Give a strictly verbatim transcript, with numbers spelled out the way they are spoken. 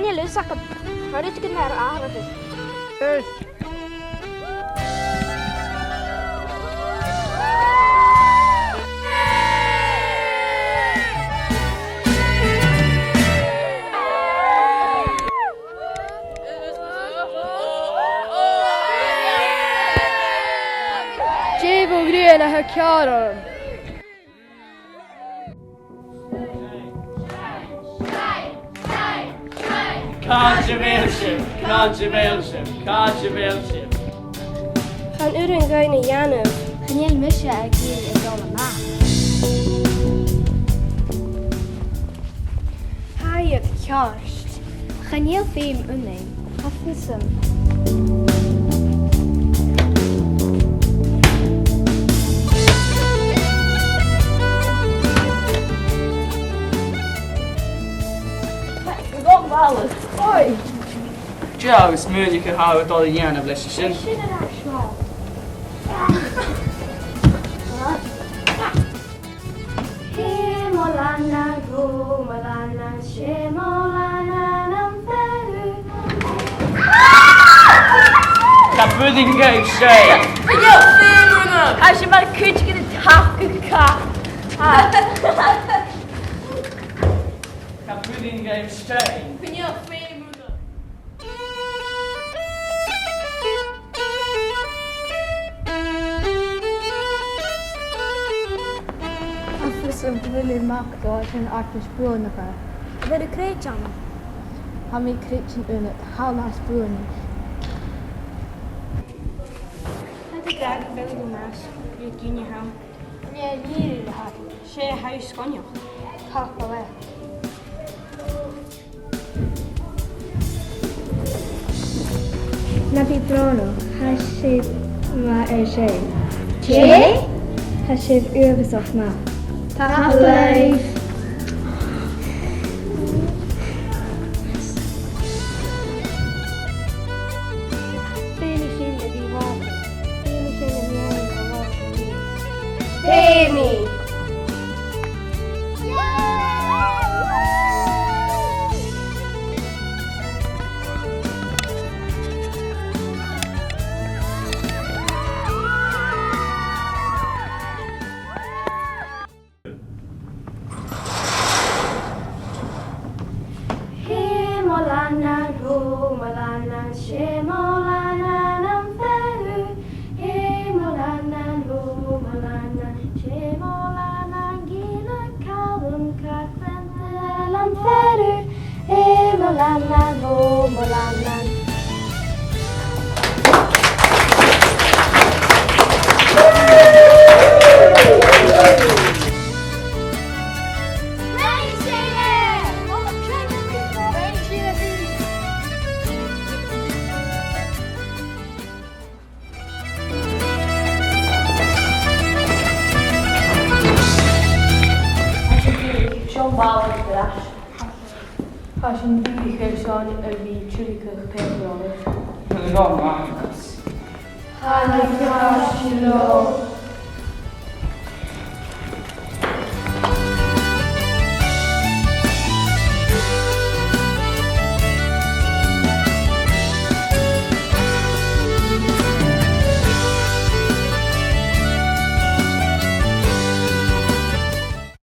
Chan eil fhios agam. Tha rudeigin air atharrachadh. Dè bho ghrian a tha ceàrr orm? Càit a bheil sibh? Càit a bheil sibh? Càit a bheil sibh? Chan urrainn dhuinn a dhèanamh. Chan eil mise ag iarraidh a dhol a-mach. Tha iad ceart. Chan eil feum annainn. Tha fios agam. Oi! Dè tha thu a' smaoineachadh a tha thu a' dol a dhèanamh leis a sin? Sin an aisle. Hì mo leannan, hù mo leannan, sè mo leannan am fear ùr. Cha b' urrainn dhuibh seinn. Chan eil feum annainn. Tha sinn mar cuideigin a' tachdadh cat. Cha b' urrainn dhuibh seinn. Chan eil feum annainn. Tha fios agam gu bheil thu a-mach dhan àite as buannaiche. A bheil thu creidsinn? Tha mi a' creidsinn annad, thalla as buannaiche. Tha thu ag ràdh gu bheil thu math, ri gin a th' ann. Nì, nì, nì, nì. 'S e a tha sgoinneil. Tapadh leat. Na bi brònach, tha sibh math air seinn. Dè? Tha sibh uabhasach math. Tapadh leibh. Feumaidh sinn a bhith làidir. Feumaidh sinn a bhith làidir. Feumaidh. Hì mo leannan, hù mo leannan, sè mo leannan am fear ùr. Hì mo leannan, hù mo leannan, sè mo leannan, gille Calum, cat Glenn, am fear ùr. Hì mo leannan, hù mo leannan. Tha sinn dìreach airson a bhith a' tiormachadh pàipear. Tha na gàirdeanan. Tha na gàirdeanan.